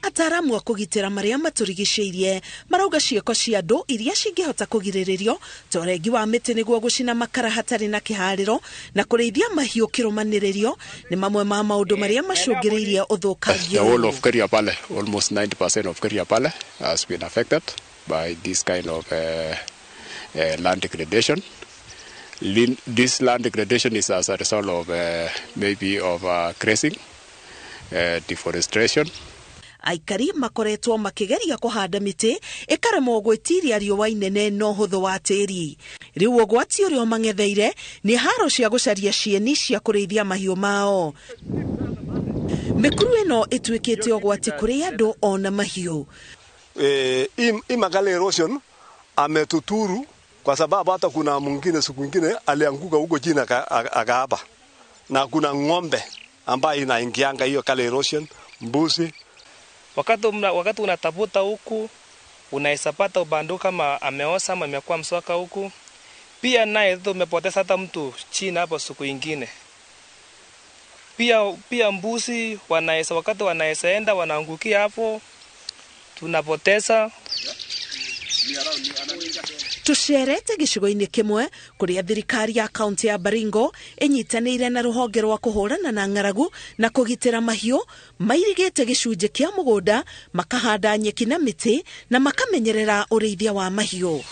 Speaker 19: Ataramu a kũgitĩra marĩa matũrigicĩirie marauga ciĩko cia andũ iria cingĩhota kũgirĩrĩrio ta ũrengi wa mĩtĩ nĩguo gũcina makara hatarĩ na kĩharĩro na kũrĩithia mahiũ kĩrũmanĩrĩrio nĩ mamwe ma maũndũ marĩa macũngĩrĩirie ũthũkangia.
Speaker 20: The whole of Kerio Valley, almost 90% of Kerio Valley has been affected by this kind of land degradation. This land degradation is as a result of maybe of grazing, deforestation.
Speaker 19: Aikari makoretwo makigeria kũhanda mĩtĩ ĩkaremwo gwĩtiria riũa inene na ũhũthũ wa tĩri. Rĩu ũgwati ũrĩa ũmang'etheire nĩ haro cia gũcaria cieni cia kũrĩithia mahiũ mao. Mĩkuru ĩno ĩtuĩkĩte ũgwati kũrĩ andũ ona mahiũ.
Speaker 12: Imakale erosion ametuturu kwa sababu hata kuna mwingine siku nyingine alianguka huko chini akaapa, na kuna ng'ombe ambayo inaingianga hiyo kale erosion, mbuzi.
Speaker 21: Wakati unatafuta huku unaisapata ubandu kama ameosa ama amekuwa mswaka huku. Pia naye tumepoteza hata mtu chini hapo siku nyingine. Pia mbuzi wanaesa, wakati wanaesaenda wanaangukia hapo tunapoteza.
Speaker 19: Tucerete gĩcigo-inĩ kĩmwe kũrĩa thirikari ya kaunti ya Baringo ĩnyitanĩire na rũhonge rwa kũhũrana na ng'aragu na kũgitĩra mahiũ mairigĩte gĩcunjĩ kĩa mũgũnda makahanda nyeki na mĩtĩ na makamenyerera ũrĩithia wa mahiũ.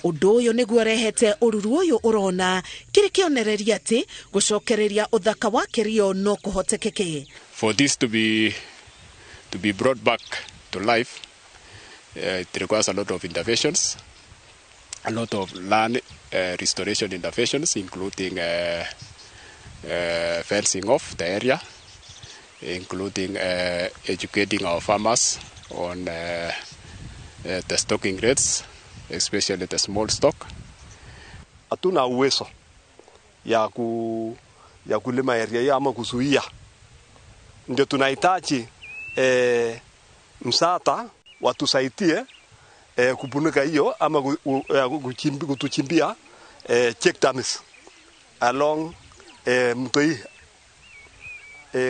Speaker 19: Ũndũ ũyũ nĩguo ũrehete ũruru ũyũ ũrona kĩrĩ kĩonereria atĩ gũcokereria ũthaka wa Kerio no kũhotekeke.
Speaker 20: For this to be brought back to life, it requires a lot of interventions, a lot of land restoration interventions, including fencing off the area, including educating our farmers on the stocking rates, especially the small stock.
Speaker 12: Hatuna uwezo ya kulima area ama kuzuia
Speaker 4: Ndio tunahitaji msaada watusaidie kupunuka hiyo ama kutuchimbia check dams along mto hii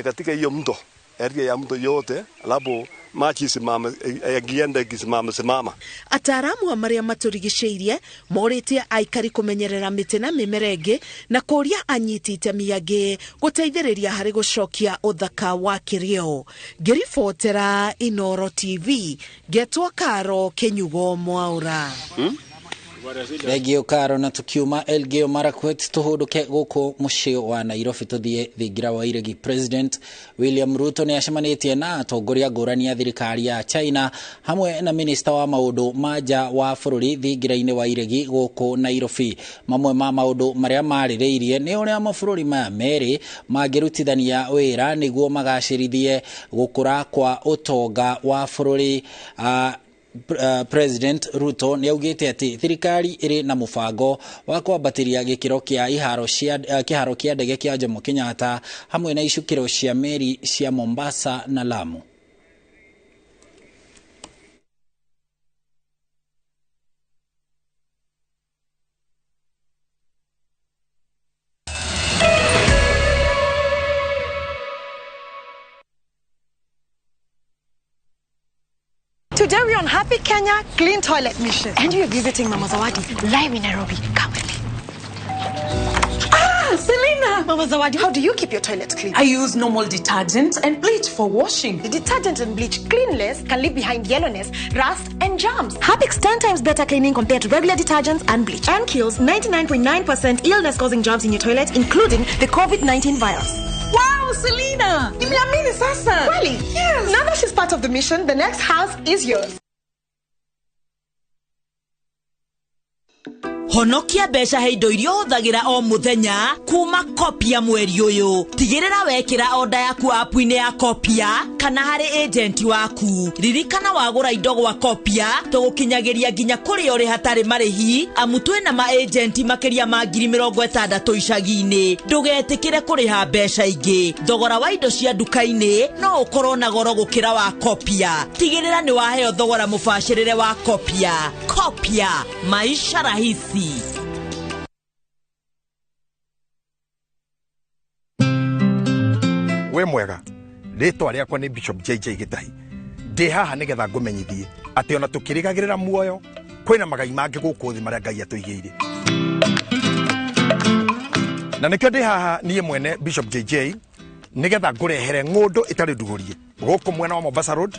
Speaker 4: katika hiyo mto area ya mto yote, alafu maji simama yagienda ikisimama simama.
Speaker 19: Ataaramu a marĩa matũrigicĩirie morĩtie aikari kũmenyerera mĩtĩ na mĩmera ĩngĩ na kũria anyiti itemi angĩ gũteithĩrĩria harĩ gũcokia ũthaka wa kĩrĩo. Ngĩribotera Inoro TV ngetwo Karo Kĩnyugo Mwaura.
Speaker 2: Thengio Karo. Na tukiuma Elgeyo Marakwet tuhunduke guku muciĩ wa Nairobi tuthie thingira wa iregi. President William Ruto nĩ acemanĩtie na atongoria ngũrani ya thirikari ya China hamwe na minista wa maũndũ ma nja wa bũrũri thingira-inĩ wa iregi gũkũ Nairobi. Mamwe ma maũndũ marĩa marĩrĩirie nĩ ũrĩa mabũrũri maya merĩ mangĩrutithania wĩra nĩguo magacĩrithie gũkũra kwa ũtonga wa bũrũri. President Ruto nĩ augĩte atĩ thirikari ĩrĩ na mũbango wa kwambatĩria gĩkĩro kĩa iharo cia kĩharo kĩa ndege kĩa Jomo Kenyatta hamwe na icukĩro cia meri cia Mombasa na Lamu.
Speaker 5: Today we're on Happy Kenya Clean Toilet Mission. And we are visiting Mama Zawadi live in Nairobi. Come with me. Ah, Selena! Mama Zawadi, how do you keep your toilet clean?
Speaker 6: I use normal detergent and bleach for washing.
Speaker 5: The detergent and bleach cleanless can leave behind yellowness, rust, and germs. Harpic's 10 times better cleaning compared to regular detergents and bleach. And kills 99.9% illness-causing germs in your toilet, including the COVID-19 virus.
Speaker 6: Wow, Selena! Nimeamini sasa.
Speaker 5: Really?
Speaker 6: Yes.
Speaker 5: Now that she's part of the mission, the next house is yours.
Speaker 7: Honokia mbeca he indo iria ũhũthagĩra o mũthenya kuma Kopia mweri ũyũ. Tigĩrĩra wekĩra oda yaku app-inĩ ya Kopia kana harĩ agent waku. Ririkana wagũra indo gwa Kopia tũgũkinyagĩria nginya kũrĩa ũrĩ hatarĩ marĩhi, amu twĩna ma agent makĩria ma 60,000 icagi-inĩ. Ndũgetĩkĩre kũrĩha mbeca ingĩ. Thogora wa indo cia nduka-inĩ no ũkorwo na goro gũkĩra wa Kopia. Tigĩrĩra nĩ waheo thogora mũbacĩrĩre wa Kopia. Kopia, maisha rahisi.
Speaker 9: We mwega, rĩtwa rĩakwa nĩ Bishop JJ Gĩtahi. Ndĩ haha nĩgetha ngũmenyithie atĩ ona tũkĩrĩgagĩrĩra muoyo kwĩna magai mangĩ gũkũ thĩ marĩa Ngai atũigĩire. Na nĩkĩo ndĩ haha niĩ mwene Bishop JJ nĩgetha ngũrehere ng'ũndũ ĩtarĩ ndugũrie gũkũ mwena wa Mombasa Road,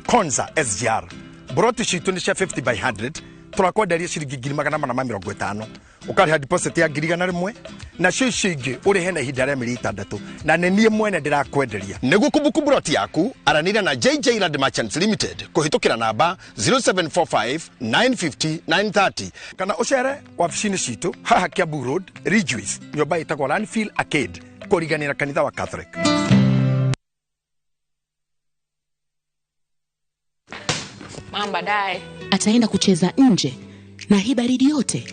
Speaker 9: Konza SGR. Broti citũ nĩ cia 50 by 100, turakwenderia ciringi 450,000, ũkarĩha deposit ya 100,000, nacio icio ingĩ ũrĩhe na ihinda rĩa mĩeri 6, na nĩ niĩ mwene ndĩrakwenderia. Nĩguo kumbuku broti yaku aranĩria na JJ Land Merchants Limited kũhĩtũkĩra namba 0745 950 930 kana ũcere wabici-inĩ citũ haha Kiambu Road, Ridgeways, nyũmba ĩtagwo Landfill Arcade, kũriganĩra kanitha wa Catholic.
Speaker 11: Mama, baadaye
Speaker 22: ataenda kucheza nje na hii baridi yote.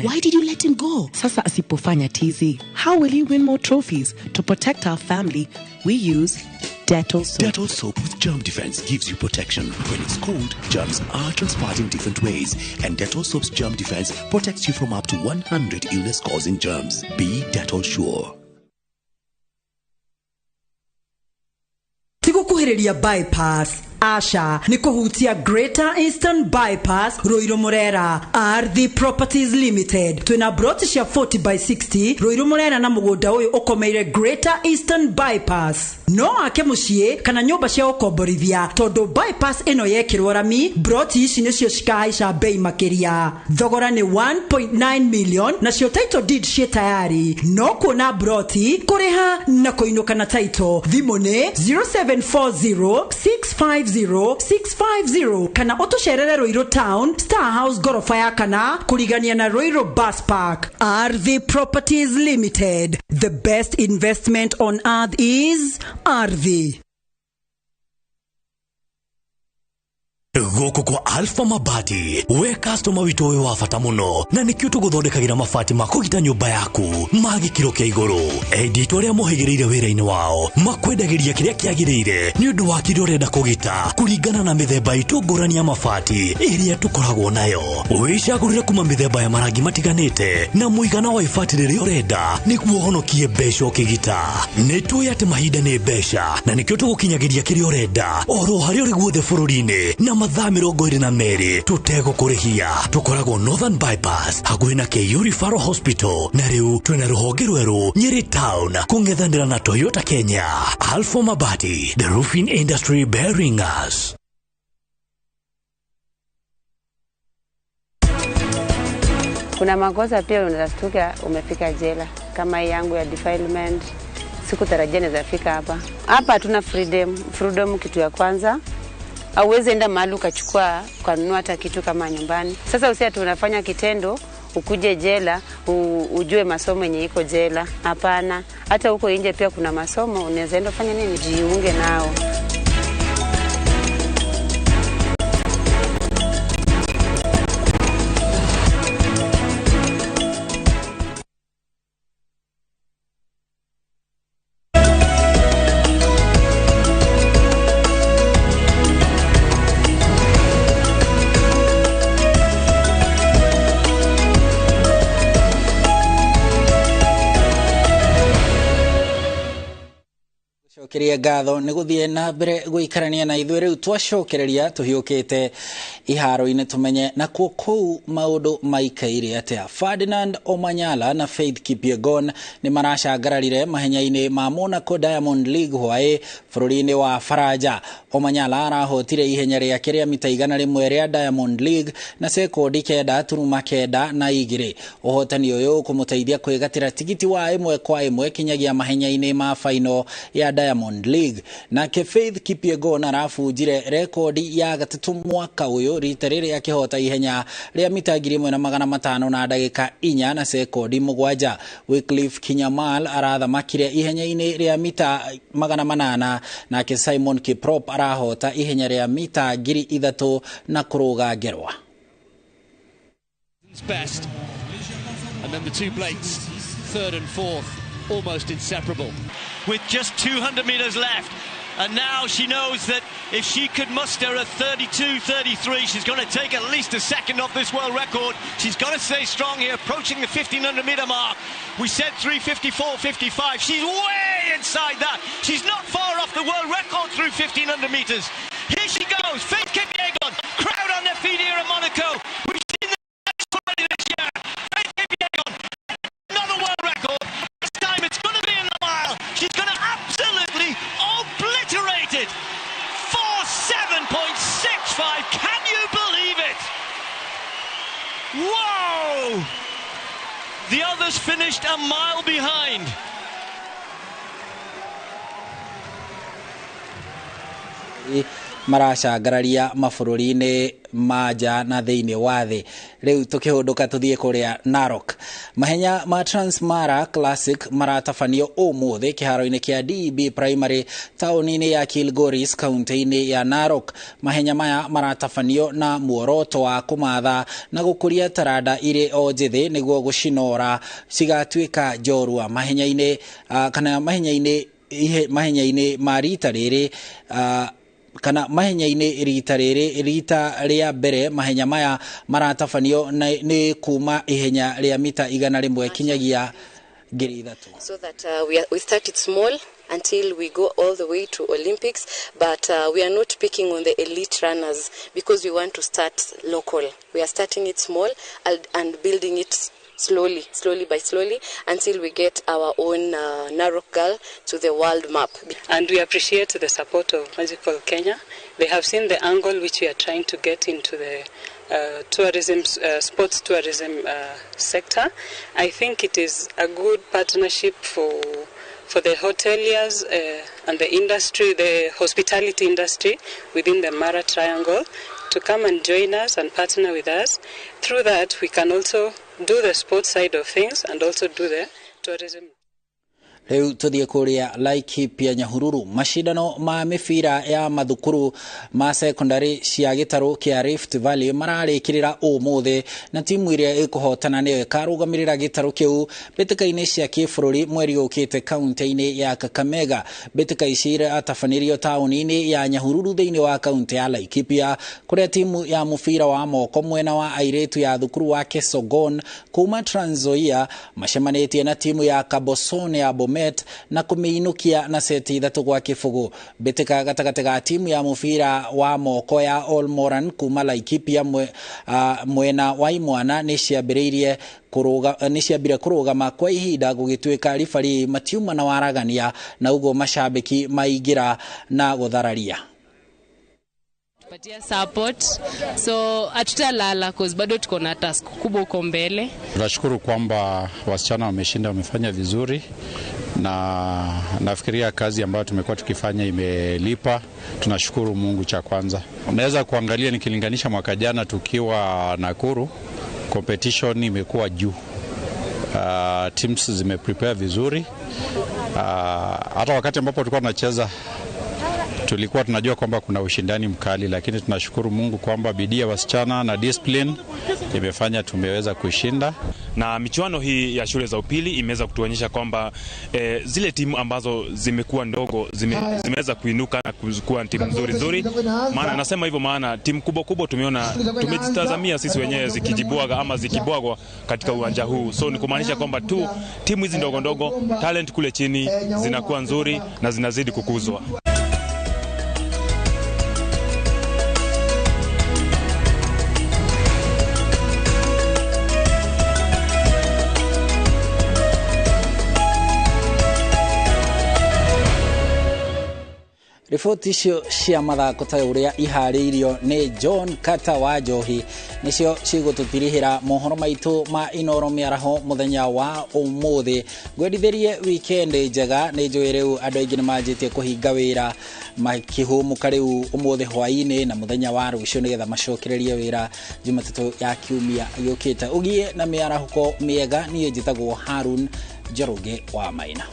Speaker 22: Why did you let him go?
Speaker 23: Sasa asipofanya tizi, how will he win more trophies? To protect our family, we use Dettol soap.
Speaker 24: Dettol soap with germ defense gives you protection. When it's cold, germs are transpired in different ways, and Dettol soap's germ defense protects you from up to 100 illness-causing germs. Be Dettol sure.
Speaker 25: Tigukuhĩrĩria bypass Asha nĩ kũhutia Greater Eastern Bypass Ruiru Murera. Ardhi Properties Limited twĩna broti cia 40 by 60 Ruiru Murera na mũgũnda ũyũ ũkomeire Greater Eastern Bypass. No ake mũciĩ kana nyũmba cia ũkomborithia tondũ bypass ĩno yekĩrwo rami broti ici nĩcio cikahaica bei makĩria. Thogora nĩ 1.9 million nacio title deed ciĩ tayari. No kuona broti kũrĩha na kũinũka na title. Thimũ nĩ 0740 650 650 kana ũtũcerere Ruiru Town Star House gorofa ya kana kũrigania na Ruiru Bus Park. Ardhi Properties Limited, the best investment on earth is Ardhi.
Speaker 24: Gũkũ kwa Alpha Mabati, we customer witũ wĩ wa bata mũno, na nĩkĩo tũgũthondekagĩra mabati ma kũgita nyũmba yaku ma gĩkĩro kĩa igũrũ. Endia aitũ arĩa mohĩgĩrĩire wĩra-inĩ wao makwendagĩria kĩrĩa kĩagĩrĩire nĩ ũndũ wa kĩrĩa ũrenda kũgita kũringana na mĩthemba itũ ngũrani ya mabati ĩrĩa tũkoragwo nayo. Wĩcagũrĩre kuma mĩthemba ya marangi matiganĩte na mũigana wa ibati rĩrĩa ũrenda nĩguo ũhonokie mbeca ũkĩgita. Nĩ tũĩ atĩ mahinda nĩ mbeca na nĩkĩo tũgũkinyagĩria kĩrĩa ũrenda oro harĩa ũrĩ guothe bũrũri-inĩ na mathaa 22 tũtegũkũrĩhia. Tũkoragwo Northern Bypass hakuhĩ na KU Referral Hospital, na rĩu twĩna rũhonge rwerũ Nyeri Town kũng'ethanĩra na Toyota Kenya. Alpha Mabati, the roofing industry bearing us.
Speaker 1: Kuna makosa pia unaweza umefika jela, kama hii yangu ya defilement. Sikutarajia naweza fika hapa. Hapa hatuna freedom. Freedom kitu ya kwanza. Hauwezi enda mahali ukachukua ukanunua hata kitu kama nyumbani. Sasa usia tunafanya kitendo ukuje jela ujue masomo yenye iko jela. Hapana, hata huko nje pia kuna masomo unaweza enda fanya nini, jiunge nao.
Speaker 2: Cokeria ngatho nĩ gũthiĩ na mbere gũikarania na ithuĩ. Rĩu twacokereria tũhiũkĩte iharo-inĩ tũmenye nakuo kũu maũndũ maikaire atĩa. Ferdinand Omanyala na Faith Kipyegon nĩ maracangararire mahenya-inĩ ma Monaco Diamond League hwaĩ bũrũri-inĩ wa Faranja. Omanyala arahotire ihenya rĩake rĩa mita 100 rĩa Diamond League na sekondi 9.92. Ũhotani ũyũ kũmũteithia kwĩgatĩra tigiti wa 1-1 kinyagia mahenya-inĩ ma final ya Diamond League. Nake Faith Kipyegon arabunjire rekodi ya gatatũ mwaka ũyũ rita rĩrĩ akĩhota ihenya rĩa mita 1500 na ndagĩka 4 na sekondi 7. Wycliffe Kinyamal arathamakire ihenya-inĩ rĩa mita 800, nake Simon Kiprop arahota ihenya rĩa mita 3000 na kũrũga ngerwa.
Speaker 3: Best. And then the two Blakes, third and fourth, almost inseparable.
Speaker 8: With just 200 meters left, and now she knows that if she could muster a 32.33, she's going to take at least a second off this world record. She's got to stay strong here, approaching the 1500 meter mark. We said 3:54.55. She's way inside that. She's not far off the world record through 1500 meters. Here she goes, Faith Kipyegon. Crowd on their feet here in Monaco. We've seen the already this year. Faith Kipyegon, another world record. This time it's going to be in the mile. She's going to absolutely obliterate it. 47.65. Can you believe it? Whoa! The others finished a mile behind.
Speaker 2: Maracangararia mabũrũri-inĩ ma nja na thĩinĩ wa thĩ. Rĩu tũkĩhũndũka tũthiĩ kũrĩa Narok. Mahenya ma Transmara Classic maratabanio ũmũthĩ kĩharo-inĩ kĩa DB Primary taũni-inĩ ya Kilgoris kaunti-inĩ ya Narok. Mahenya maya maratabanio na muoroto wa kũmatha na gũkũria taranda irĩ o njĩthĩ nĩguo gũcinora cigatuĩka njorua mahenya-inĩ kana mahenya-inĩ ma rita rĩrĩ kana mahenya-inĩ rita rĩrĩ rita rĩa mbere. Mahenya maya maratabanio nĩ kuma ihenya rĩa mita 100 kinyagia 3000.
Speaker 10: So that we start it small until we go all the way to Olympics, but we are not picking on the elite runners because we want to start local. We are starting it small and building it slowly, slowly by slowly, until we get our own Narok girl to the world map.
Speaker 18: And we appreciate the support of Magical Kenya. They have seen the angle which we are trying to get into the tourism, sports tourism sector. I think it is a good partnership for the hoteliers and the industry, the hospitality industry within the Mara Triangle, to come and join us and partner with us. Through that, we can also do the sports side of things and also do the tourism.
Speaker 2: Rĩu tũthiĩ kũrĩa Laikipia Nyahururu. Macindano ma mĩbira ya mathukuru ma secondary cia gĩtarũ kĩa Rift Valley mararĩkĩrĩra ũmũthĩ, na timu ĩrĩa ĩkũhotana nĩyo ĩkarũgamĩrĩra gĩtarũ kĩu mbĩtĩka-inĩ cia kĩbũrũri mweri ũkĩte kaunti-inĩ ya Kakamega. Mbĩtĩka ici iratabanĩrio taũni-inĩ ya Nyahururu thĩinĩ wa kaunti ya Laikipia, kũrĩa timu ya mũbira wa moko mwena wa airĩtu ya thukuru wa Kesogon kuma Trans Nzoia macemanĩtie na timu ya Kabosone ya Bomet na kũmĩinũkia na seti 3-0. Mbĩtĩka gatagatĩ ga timu ya mũbira wa moko ya Olmoran kuma Laikipia mwena wa imwana nĩ ciambire kũrũgama kwa ihinda gũgĩtuĩka ribari matiuma na waragania, na ũguo macambĩki maingĩra na gũthararia.
Speaker 13: Patia support, so hatutalala cause bado tuko na task kubwa huko mbele.
Speaker 14: Tunashukuru kwamba wasichana wameshinda, wamefanya vizuri, na nafikiria kazi ambayo tumekuwa tukifanya imelipa. Tunashukuru Mungu cha kwanza. Unaweza kuangalia nikilinganisha mwaka jana tukiwa Nakuru, competition imekuwa juu. Teams zimeprepare vizuri. Hata wakati ambapo tulikuwa tunacheza tulikuwa tunajua kwamba kuna ushindani mkali, lakini tunashukuru Mungu kwamba bidii ya wasichana na discipline imefanya tumeweza kushinda.
Speaker 15: Na michuano hii ya shule za upili imeweza kutuonyesha kwamba zile timu ambazo zimekuwa ndogo zimeweza kuinuka na kuwa timu nzuri nzuri. Maana nasema hivyo maana timu kubwa kubwa tumeona, tumejitazamia sisi wenyewe zikijibwaga ama zikibwagwa katika uwanja huu. So ni kumaanisha kwamba tu timu hizi ndogo ndogo, talent kule chini zinakuwa nzuri na zinazidi kukuzwa.
Speaker 2: Riboti icio cia mathako ta ũrĩa iharĩirio nĩ John Carter wa Njohi nĩcio cigũtũtirihĩra mohoro maitũ ma Inoro mĩaraho mũthenya wa ũmũthĩ. Ngwendithĩrie weekend njega, nĩ njũĩ rĩu andũ aingĩ nĩmanjĩtie kũhinga wĩra makĩhũmũka rĩu ũmũthĩ hwaĩ-inĩ na mũthenya wa rũciũ nĩgetha macokererie wĩra Jumatatũ ya kiumia gĩũkĩte. Ũgĩe na mĩarahũko mĩega. Niĩ njĩtagwo Harun Njoroge wa Maina.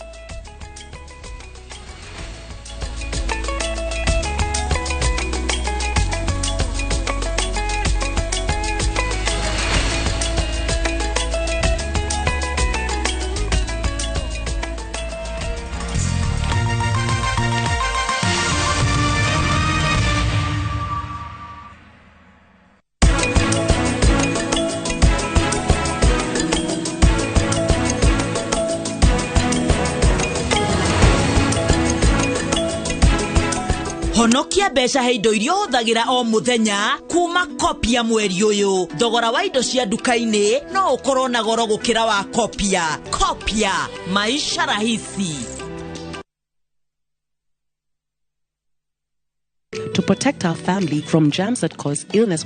Speaker 7: Honokia mbeca he indo iria ũhũthagĩra o mũthenya kuma Kopia mweri ũyũ. Thogora wa indo cia nduka-inĩ no ũkorwo na goro gũkĩra wa Kopia. Kopia, maisha rahisi.
Speaker 23: To protect our family from germs that cause illness.